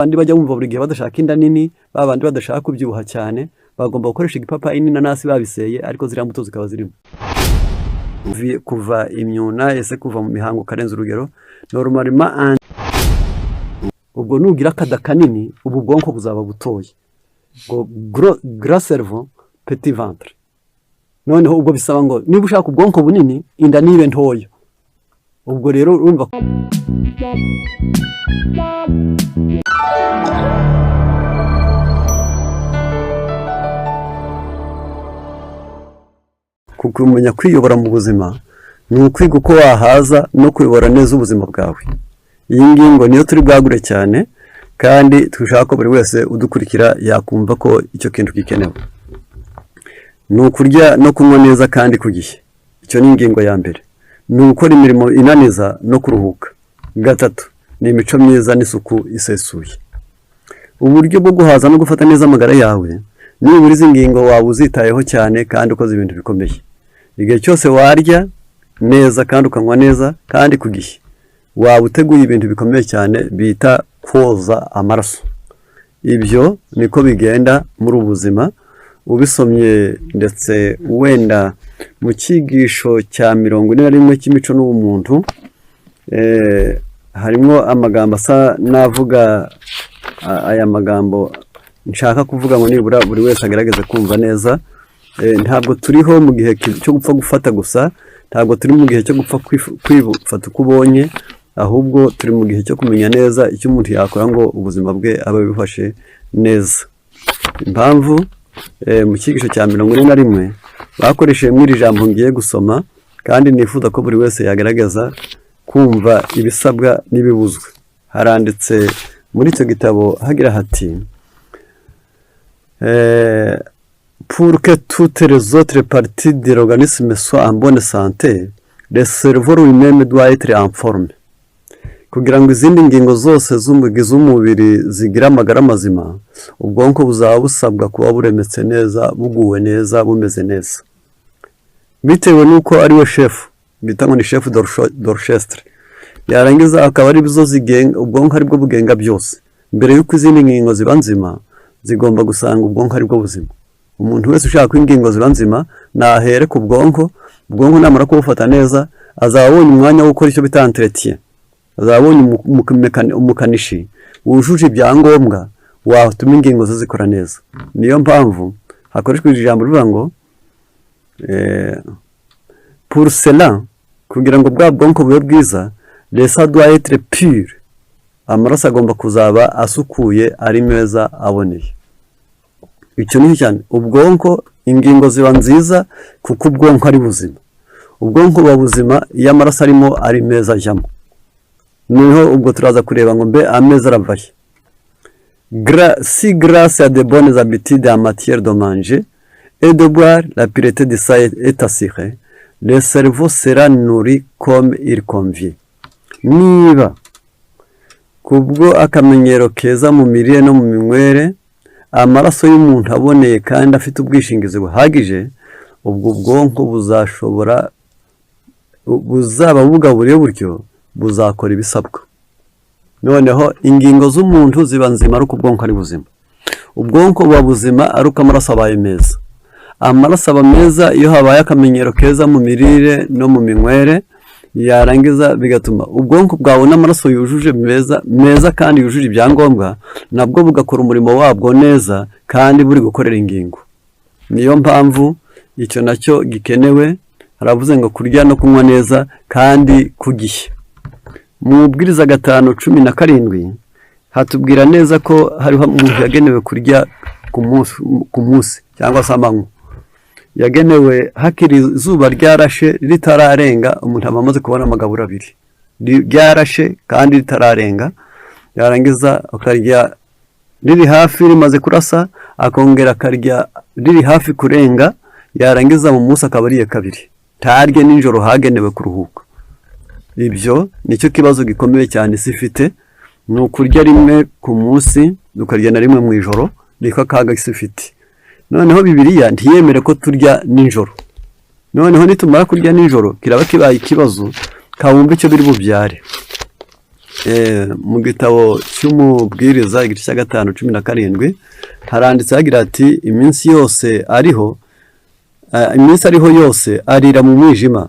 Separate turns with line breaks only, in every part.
Bandi bajya bumva buri gihe badashaka inda nini, ba bandi badashaka kubyibuha cyane, bagomba gukoresha igipapayi n'inanasi babiseye, ariko ziriya mbuto zikaba zirimo. Kuva imyuna, ese kuva mu mihango ukarenza urugero, normalement ubwo nugira akada kanini, ubu bwonko buzaba butoya. Ngo grand cerveau, petit ventre. Noneho ubwo bisaba ngo niba ushaka ubwonko bunini, inda nibe ntoya. Ubwo rero urumva kumenya kwiyobora mu buzima ni ukwiga uko wahaza no kuyobora neza ubuzima bwawe. Iyi ngingo niyo turi bwagure cyane, kandi dushaka ko buri wese udukurikira yakumva ko icyo kintu gikenewe. Ni ukurya no kunywa neza kandi ku gihe. Icyo ni ingingo ya mbere. Ni ugukora imirimo inaniza no kuruhuka. Gatatu ni imico myiza n'isuku isesuye. Uburyo bwo guhaza no gufata neza amagara yawe, nibura izi ngingo waba uzitayeho cyane kandi ukoze ibintu bikomeye. Igihe cyose warya neza kandi ukanywa neza kandi ku gihe, waba uteguye ibintu bikomeye cyane bita koza amaraso. Ibyo niko bigenda muri ubu buzima. Ubisomye ndetse wenda mu cyigisho cya 41 cy'imico n'ubumuntu, harimo amagambo asa n'avuga aya magambo nshaka kuvuga ngo nibura buri wese agerageze kumva neza. Ntabwo turiho mu gihe cyo gupfa gufata gusa, ntabwo turi mu gihe cyo gupfa kwifata uko ubonye, ahubwo turi mu gihe cyo kumenya neza icyo umuntu yakora ngo ubuzima bwe abe abifashe neza. Impamvu mu cyigisho cya 41 bakoresheje muri iri jambo ngiye gusoma, kandi nifuza ko buri wese yagaragaza kumva ibisabwa n'ibibuzwa. Haranditse muri icyo gitabo hagira hati: "Pour que toutes les autres parties de l'organisme soient en bonne santé, le cerveau lui-même doit être en forme." Kugira ngo izindi ngingo zose z'umubiri zigire amagara mazima, ubwonko buzaba busabwa kuba buremetse neza, buguwe neza, bumeze neza. Bitewe n'uko ari we shefu, bita ngo ni chef d'orchestre, yarangiza akaba ari zo zigenga ubwonko, aribwo bugenga byose. Mbere y'uko izindi ngingo ziba nzima, zigomba gusanga ubwonko aribwo buzima. Umuntu wese ushaka ko ingingo ziba nzima nahere ku bwonko. Ubwonko namara kubufata neza, azaba abonye umwanya wo gukora icyo bita entretien, azaba abonye umukanishi wujuje ibyangombwa watuma ingingo ze zikora neza. Niyo mpamvu hakoreshwa iri jambo rivuga ngo "pour cela", kugira ngo bwa bwonko bube bwiza, "le sang doit être pur", amaraso agomba kuzaba asukuye, ari meza, aboneye. Icyo ni cyane ubwonko. Ingingo ziba nziza kuko ubwonko ari buzima. Ubwonko buba buzima iyo amaraso arimo ari meza ajyamo. Noneho ubwo turaza kureba ngo mbe ameza arava he? "Si grâce à de bonnes habitudes en matière de manger et de boire, la pureté du sang est assurée, le cerveau sera nourri comme il convient." Niba kubwo akamenyero keza mu mirire no mu minywere, amaraso y'umuntu aboneye kandi afite ubwishingizi buhagije, ubwo ubwonko buzashobora buzaba bugaburiye butyo buzakora ibisabwa. Noneho ingingo z'umuntu ziba nzima ari uko ubwonko ari buzima. Ubwonko buba buzima ari uko amaraso abaye meza. Amaraso aba meza iyo habaye akamenyero keza mu mirire no mu minywere, yarangiza bigatuma ubwonko bwabona amaraso yujuje meza meza kandi yujuje ibyangombwa, nabwo bugakora umurimo wabwo neza kandi buri gukorera ingingo. Niyo mpamvu icyo nacyo gikenewe. Haravuze ngo kurya no kunywa neza kandi ku gihe. Mu Mubwiriza 5:17 hatubwira neza ko hariho umuntu yagenewe kurya ku munsi cyangwa se amanywa yagenewe, hakiri izuba ryarashe ritararenga, umuntu aba amaze kubona amagaburo abiri ryarashe kandi ritararenga. Yarangiza akarya riri hafi, rimaze kurasa, akongera akarya riri hafi kurenga. Yarangiza mu munsi akaba ariye kabiri, ntarye nijoro hagenewe kuruhuka. Ibyo nicyo kibazo gikomeye cyane isi ifite, ni ukurya rimwe ku munsi, ukarya na rimwe mu ijoro. Niko akaga isi ifite. Noneho Bibiliya ntiyemere ko turya nijoro. Noneho nitumara kurya nijoro kiraba kibaye ikibazo, kabumva icyo biri bubyare. Mu gitabo cy'Umubwiriza, igice cya 5, 17, haranditse hagira ati: "Iminsi yose ariho, iminsi ariho yose arira mu mwijima,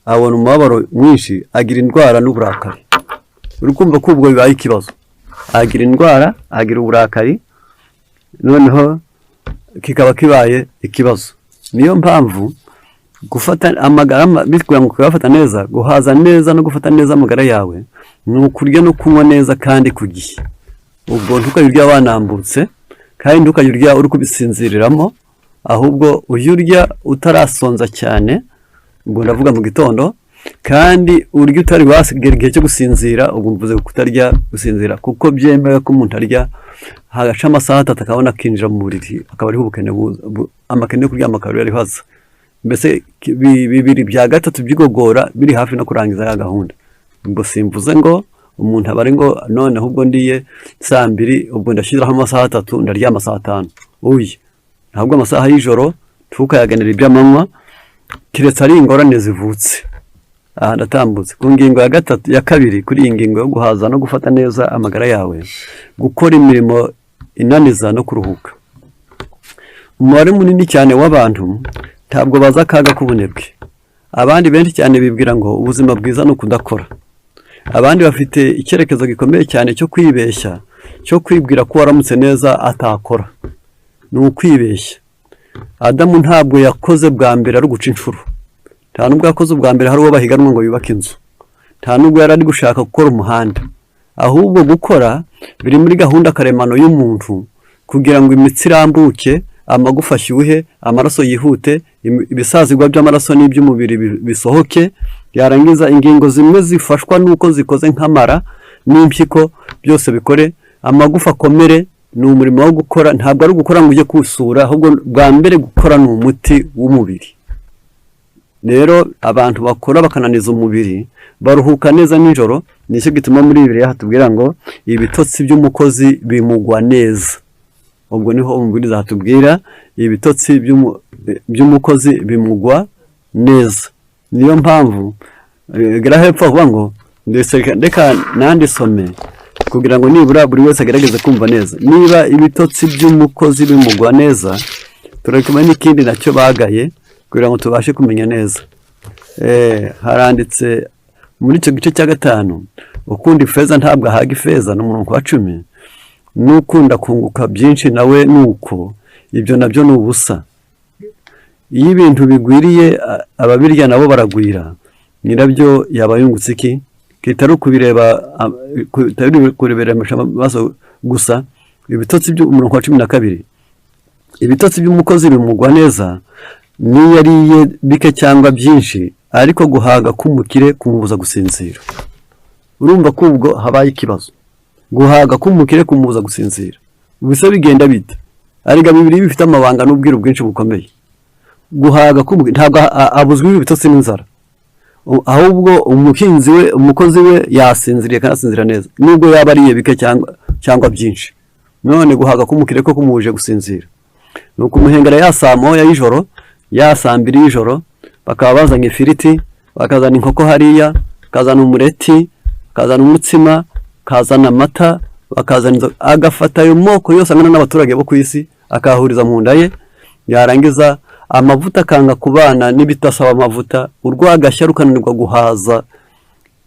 abona umubabaro mwinshi, agira indwara n'uburakari." Uri kumva ko ubwo bibaye ikibazo? Agira indwara, agira uburakari, noneho kikaba kibaye ikibazo. Niyo mpamvu gufata amagara kugira ngo kuyafata neza, guhaza neza no gufata neza amagara yawe, ni ukurya no kunywa neza kandi ku gihe. Ubwo ntukajye urya wanambutse, kandi ntukajye urya uri kubisinziriramo, ahubwo ujye urya utarasonza cyane, ubwo ndavuga mu gitondo, kandi urya utari wasigara igihe cyo gusinzira. Ubwo mvuze kutarya gusinzira, kuko byemewe ko umuntu arya hagaca amasaha 3 akabona akinjira mu buriri, akaba ariho ubukene amakene yo kuryama akaba ariho aza, mbese 2/3 by'igogora biri hafi no kurangiza ya gahunda. Ubwo simvuze ngo umuntu aba ari ngo noneho ubwo ndiye saa 2, ubwo ndashyiraho amasaha 3, ndaryama saa 5. Uye, ntabwo amasaha y'ijoro ntukayaganira iby'amanywa, keretse ari ingorane zivutse. Aha ndatambutse ku ngingo ya gatatu, ya kabiri kuri iyi ngingo yo guhaza no gufata neza amagara yawe: gukora imirimo inaniza no kuruhuka. Umubare munini cyane w'abantu ntabwo bazi akaga k'ubunebwe. Abandi benshi cyane bibwira ngo ubuzima bwiza ni ukudakora. Abandi bafite icyerekezo gikomeye cyane cyo kwibeshya, cyo kwibwira ko waramutse neza atakora. Ni ukwibeshya. Adamu ntabwo yakoze bwa mbere ari uguca inshuro, nta nubwo yakoze ubwa mbere hari uwo bahiganwa ngo yubake inzu, nta nubwo yari ari gushaka gukora umuhanda. Ahubwo gukora biri muri gahunda karemano y'umuntu, kugira ngo imitsi irambuke, amagufa ashyuhe, amaraso yihute, ibisazigwa by'amaraso n'iby'umubiri bisohoke, yarangiza ingingo zimwe zifashwa n'uko zikoze nk'amara n'impyiko byose bikore, amagufa akomere. Ni umurimo wo gukora, ntabwo ari ugukora ngo ujye kusura, ahubwo bwa mbere gukora ni umuti w'umubiri. Rero abantu bakora bakananiza umubiri baruhuka neza nijoro. Nicyo gituma muri Bibiliya hatubwira ngo ibitotsi by'umukozi bimugwa neza. Ubwo niho Umubwiriza hatubwira ibitotsi by'umukozi bimugwa neza. Niyo mpamvu gera hepfo avuga ngo, ndetse reka nandisome kugira ngo nibura buri wese agerageze kumva neza. Niba ibitotsi by'umukozi bimugwa neza, turakumenya n'ikindi nacyo bagaye kugira ngo tubashe kumenya neza. Haranditse muri icyo gice cya 5: "Ukunda ifeza ntabwo ahaga ifeza", ni umurongo wa 10, "n'ukunda kunguka byinshi nawe ni uko, ibyo nabyo ni ubusa. Iyo ibintu bigwiriye ababirya nabo baragwira, nyirabyo yaba yungutse iki?" Kitari ukubireba, kitari kurebera amaso gusa. Ibitotsi by'umurongo wa 12: "Ibitotsi by'umukozi bimugwa neza, n'iyo ariye bike cyangwa byinshi, ariko guhaga k'umukire kumubuza gusinzira." Urumva ko ubwo habaye ikibazo. Guhaga k'umukire kumubuza gusinzira, ubuse bigenda bite? Arega Bibiliya bifite amabanga n'ubwiru bwinshi bukomeye. Guhaga k'umukire, ntabwo abuzwa ibitotsi n'inzara, ahubwo umuhinzi we, umukozi we yasinziriye kandi asinzira neza nubwo yaba ariye bike cyangwa byinshi. None guhaga k'umukire ko kumubuje gusinzira, ni ukumuhengera ya saa 1 y'ijoro, ya saa 2 y'ijoro, bakaba bazanye ifiriti, bakazana inkoko hariya, bakazana umureti, bakazana umutsima, bakazana amata, bakazana inzoga, agafata ayo moko yose angana n'abaturage bo ku isi akahuriza mu nda ye. Yarangiza amavuta akanga kubana n'ibidasaba amavuta, urwagashya rukananirwa guhaza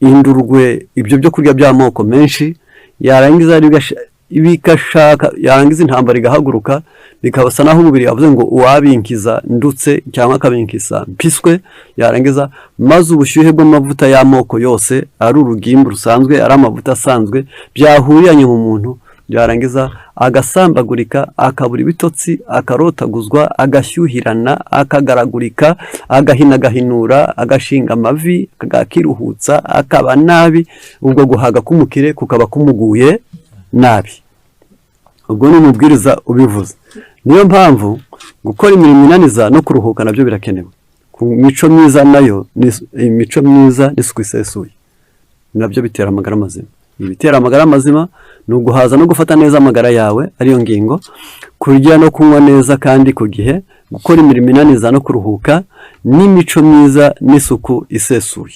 indurwe ibyo byo kurya by'amoko menshi, yarangiza bigashaka, yarangiza intambara igahaguruka, bikabasa naho umubiri yavuze ngo uwabinkiza ndutse cyangwa akabinkiza mpiswe. Yarangiza maze ubushyuhe bw'amavuta y'amoko yose, ari urugimbu rusanzwe, ari amavuta asanzwe, byahuriranye mu muntu, yarangiza agasambagurika, akabura ibitotsi, akarotaguzwa, agashyuhirana, akagaragurika, agahinagahinura, agashinga amavi, akiruhutsa, akaba nabi. Ubwo guhaga k'umukire kukaba kumuguye nabi. Ubwo ni Umubwiriza ubivuze. Niyo mpamvu gukora imirimo inaniza no kuruhuka nabyo birakenewe. Ku mico myiza nayo ni imico myiza n'isuku isesuye, nabyo bitera amagara mazima. Ibitera amagara mazima ni uguhaza no gufata neza amagara yawe, ariyo ngingo: kurya no kunywa neza kandi ku gihe, gukora imirimo inaniza no kuruhuka, n'imico myiza n'isuku isesuye.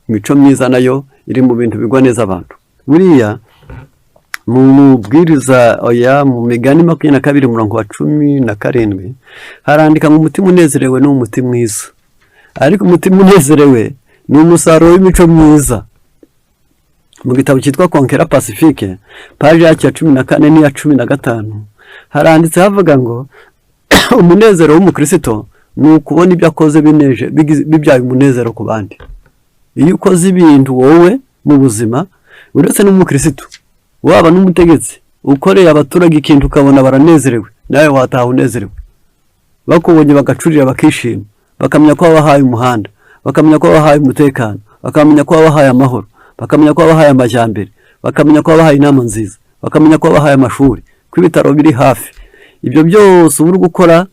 Imico myiza nayo iri mu bintu bigwa neza abantu. Buriya mu mubwiriza, oya, mu Migani 22 umurongo wa 17 harandika ngo umutima unezerewe ni umuti mwiza, ariko umutima unezerewe ni umusaruro w'imico myiza. Mu gitabo cyitwa Conquérant Pacifique, paji yacyo ya 14 n'iya 15, haranditse havuga ngo umunezero w'umukristo ni ukubona ibyo akoze bineje bibyaye umunezero ku bandi. Iyo ukoze ibintu wowe mu buzima, uretse n'umukristo, waba n'umutegetsi, ukoreye abaturage ikintu ukabona baranezerewe, nawe wataha unezerewe. Bakubonye bagacurira, bakishima, bakamenya ko wabahaye umuhanda, bakamenya ko wabahaye umutekano, bakamenya ko wabahaye amahoro, bakamenya ko wabahaye amajyambere, bakamenya ko wabahaye inama nziza, bakamenya ko wabahaye amashuri, ko ibitaro biri hafi. Ibyo byose uba uri gukora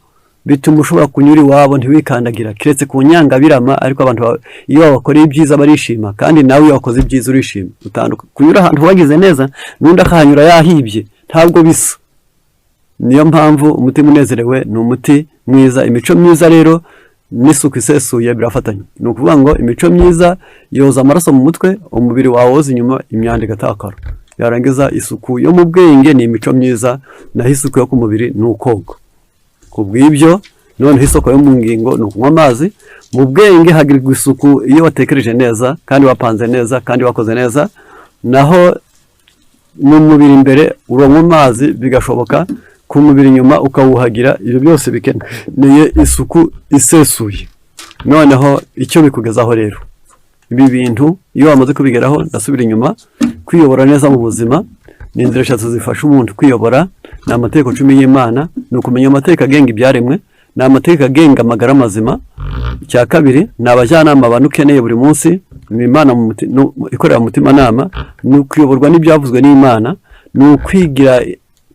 bituma ushobora kunyura iwabo ntiwikandagira, keretse ku nyangabirama. Ariko abantu iyo babakoreye ibyiza barishima, kandi nawe iyo wakoze ibyiza urishima. Utanduka kunyura ahantu wagize neza n'undi akahanyura yahibye, ntabwo bisa. Niyo mpamvu umutima unezerewe ni umuti mwiza. Imico myiza rero n'isuku isesuye birafatanya. Ni ukuvuga ngo imico myiza yoza amaraso mu mutwe, umubiri wawoza inyuma, imyanda igatakara. Yarangiza, isuku yo mu bwenge ni imico myiza, naho isuku yo ku mubiri ni ukoga. Ku bw'ibyo noneho, isoko yo mu ngingo ni ukunywa amazi. Mu bwenge hagirirwa isuku iyo watekereje neza kandi wapanze neza kandi wakoze neza, naho mu mubiri imbere uranywa amazi bigashoboka, ku mubiri inyuma ukawuhagira. Ibyo byose bikeneye isuku isesuye. Noneho icyo bikugezaho rero ibi bintu iyo wamaze kubigeraho, ndasubira inyuma, kwiyobora neza mu buzima ni inzira eshatu zifasha umuntu kwiyobora. Ni amategeko 10 y'Imana, ni ukumenya amategeko agenga ibyaremwe, ni amategeko agenga amagara mazima. Icya kabiri ni abajyanama abantu ukeneye buri munsi, ni Imana ikorera mu mutimanama, ni ukuyoborwa n'ibyavuzwe n'Imana, ni ukwigira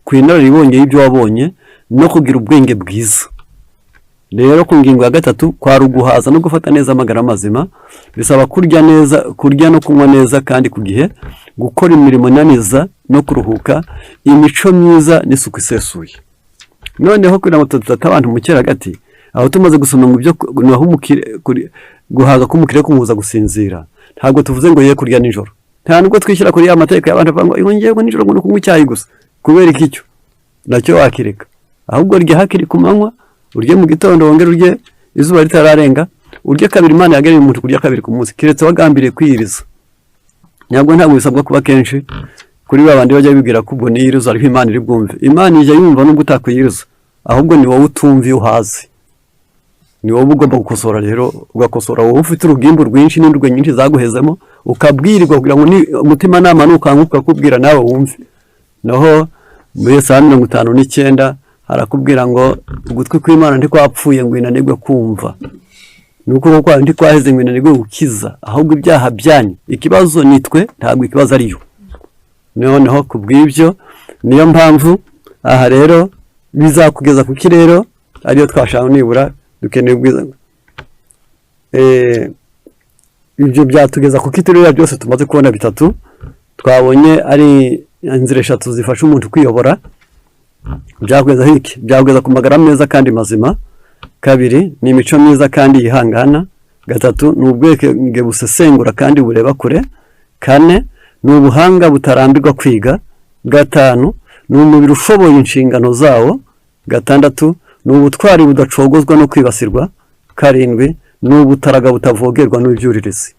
ku inararibonye y'ibyo wabonye no kugira ubwenge bwiza. Rero ku ngingo ya gatatu kwari uguhaza no gufata neza amagara mazima. Bisaba kurya neza, kurya no kunywa neza kandi ku gihe, gukora imirimo inaniza no kuruhuka, imico myiza n'isuku isesuye. Noneho kugira ngo tudata abantu mu hagati aho, tumaze gusoma ngo ibyo naho umukire guhaga k'umukire kumubuza gusinzira, ntabwo tuvuze ngo ye kurya nijoro. Nta nubwo twishyira kuri ya mateka y'abantu bavuga ngo ngewe nijoro ngo ni kunywa icyayi gusa. Kubera iki? Icyo nacyo wakireka, ahubwo rya hakiri ku manywa, urye mu gitondo, wongere urye izuba ritararenga, urye kabiri. Imana yageneye umuntu kurya kabiri ku munsi, keretse wagambiriye kwiyiriza. Ntabwo bisabwa kuba kenshi kuri ba bandi bajya bibwira ko ubwo niyiriza ariho Imana iri bwumve. Imana ijya yumva nubwo utakwiyiriza, ahubwo ni wowe utumva iyo uhaze. Ni wowe ugomba gukosora rero, ugakosora wowe ufite urugimbu rwinshi n'indurwe nyinshi zaguhezemo, ukabwirirwa kugira ngo umutimanama nukanguka ukakubwira nawe wumve. Naho muri Yesaya 59 harakubwira ngo ugutwi kw'Imana ntikwapfuye ngo inanirwe kumva, ni ukuboko kwayo ntikwaheze ngo inanirwe gukiza, ahubwo ibyaha byanyu. Ikibazo ni twe, ntabwo ikibazo ari yo. Noneho ku bw'ibyo, niyo mpamvu aha rero bizakugeza kuki rero ariyo twashaka nibura dukeneye ubwiza. Ibyo byatugeza kuki turiya byose tumaze kubona bitatu twabonye ari inzira eshatu zifasha umuntu kwiyobora? Byakugeza iki? Byakugeza ku magara meza kandi mazima. Kabiri ni imico myiza kandi yihangana. Gatatu ni ubwenge busesengura kandi bureba kure. Kane ni ubuhanga butarambirwa kwiga. Gatanu ni umubiri ushoboye inshingano zawo. Gatandatu ni ubutwari budacogozwa no kwibasirwa. Karindwi ni ubutaraga butavogerwa n'ibyuririzi.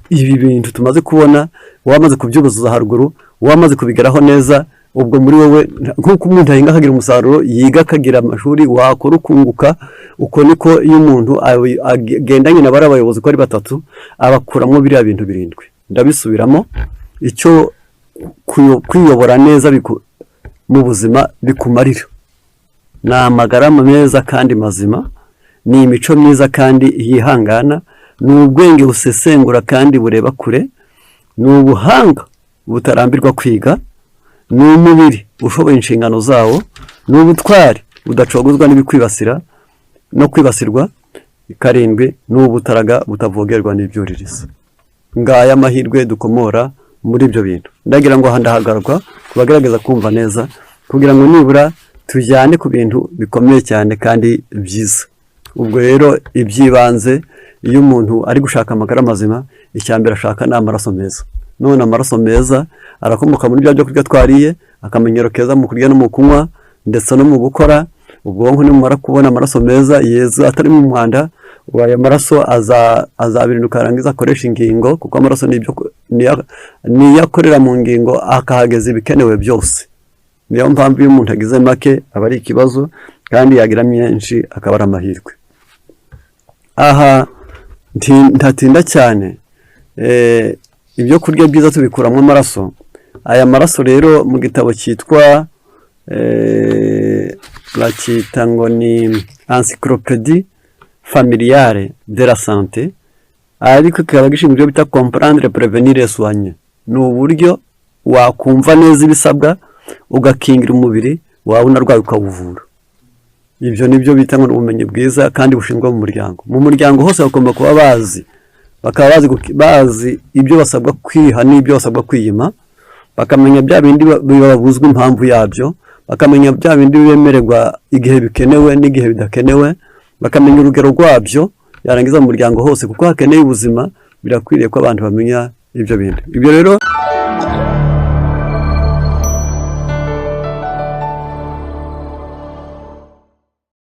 Ibi bintu tumaze kubona, wamaze kubyuzuza haruguru, wamaze kubigeraho neza, ubwo muri wowe, nk'uko umuntu ahinga akagira umusaruro, yiga akagira amashuri, wakora ukunguka, uko niko iyo umuntu agendanye na bariya bayobozi uko ari batatu, abakuramo biriya bintu birindwi. Ndabisubiramo: icyo kwiyobora neza mu buzima bikumarira ni amagara meza kandi mazima, ni imico myiza kandi yihangana, ni ubwenge busesengura kandi bureba kure, ni ubuhanga butarambirwa kwiga, ni umubiri ushoboye inshingano zawo, ni ubutwari budacogozwa n'ibikwibasira no kwibasirwa. Karindwi ni ubutaraga butavogerwa n'ibyuririzi. Ngaya amahirwe dukomora muri ibyo bintu. Ndagira ngo aha ndahagaruka ku bagerageza kumva neza, kugira ngo nibura tujyane ku bintu bikomeye cyane kandi byiza. Ubwo rero iby'ibanze, iyo umuntu ari gushaka amagara mazima, icya mbere ashaka ni amaraso meza. None amaraso meza arakomoka muri bya byo kurya twariye, akamenyero keza mu kurya no mu kunywa ndetse no mu gukora. Ubwonko nimumara kubona amaraso meza yeza atarimo umwanda, ubu ayo maraso azabirinduka, arangiza akoresha ingingo, kuko amaraso niyo akorera mu ngingo, akahageza ibikenewe byose. Niyo mpamvu iyo umuntu agize make aba ari ikibazo, kandi yagira menshi akaba ari amahirwe. Aha ntatinda cyane. Ibyo kurya byiza tubikuramo amaraso. Aya maraso rero, mu gitabo cyitwa, bacyita ngo ni Encyclopédie familiale de la santé, ariko kikaba gishinzwe ibyo bita comprendre, prévenir et soigner. Ni uburyo wakumva neza ibisabwa, ugakingira umubiri wawe, unarwaye ukawuvura. Ibyo ni byo bita ngo ni ubumenyi bwiza kandi bushinzwe mu muryango. Mu muryango hose bagomba kuba bazi, bakaba bazi ibyo basabwa kwiha n'ibyo basabwa kwiyima, bakamenya bya bindi babuzwa impamvu yabyo, bakamenya bya bindi bemererwa igihe bikenewe n'igihe bidakenewe, bakamenya urugero rwabyo. Yarangiza mu muryango hose, kuko hakeneye ubuzima, birakwiriye ko abantu bamenya ibyo bintu. Ibyo rero